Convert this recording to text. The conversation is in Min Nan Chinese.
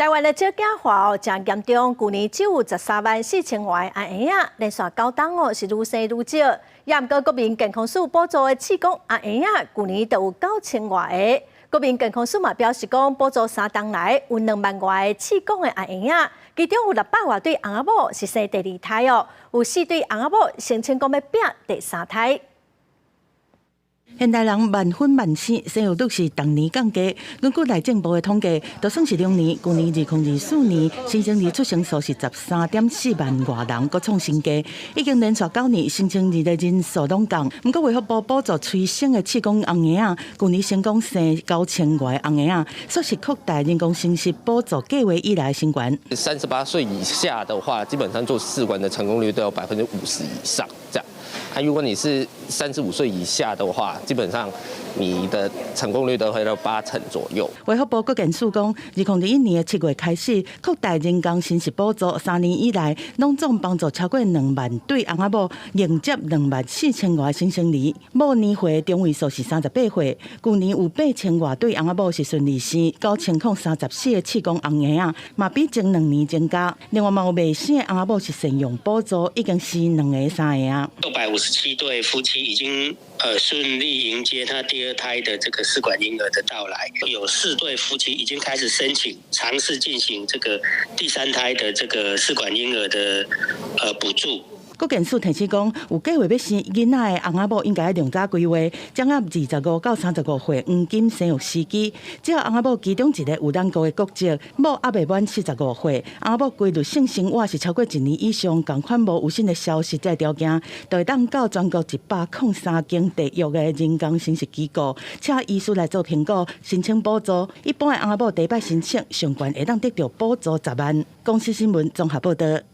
台灣的少子化哦，誠嚴重，舊年只有13萬4千外个嬰仔，連續9冬哦是愈生愈少。也毋過國民健康署補助的試管嬰仔，舊年就有9000外個。國民健康署嘛表示講，補助3冬來有2萬外个試管的嬰仔，其中有600外對翁仔某是生第二胎哦，有四對翁仔某聲稱講欲拚第三胎。現代人慢婚慢生，生育率是逐年降低。根據內政部的統計，就算是兩年，舊年2024年新生兒出生數是13.4萬外人，閣創新低，已經連續9年新生兒的人數攏降。毋過衛福部補助催生的試管嬰仔，舊年成功生9000外個嬰仔，煞是擴大人工生殖補助計劃以來新懸。 38歲以下的話，基本上做試管的成功率都有50%以上，這樣。啊，如果你是35歲以下的話，基本上你的成功率都會到八成左右。衛福部國健署講，2021年的7月開始擴大人工生殖補助，3年以來，攏總幫助超過2萬對翁仔某迎接2萬4千外新生兒，某年歲中位數是38歲。舊年有8000外對翁仔某是順利生9034個試管嬰仔，嘛比前兩年增加。另外嘛有未生的翁仔某是善用補助，已經生兩个三个啊。657對夫妻已經順利迎接他第二胎的這個試管嬰兒的到來，有四對夫妻已經開始申請嘗試進行這個第三胎的這個試管嬰兒的補助。國健署提醒講，有計劃欲生囡仔的翁仔某應該愛量早規劃，掌握25到35歲黃金生育時機。只要翁仔某其中一个有咱國的國籍，某猶未滿45歲，翁仔某規律性生活是超過一年以上，仝款無有新的消息這个條件，就會當到全國103間締約的人工生殖機構，請醫師來做評估，申請補助。一般的翁仔某第一擺申請，上懸會當得著補助10萬。公視新聞綜合報導。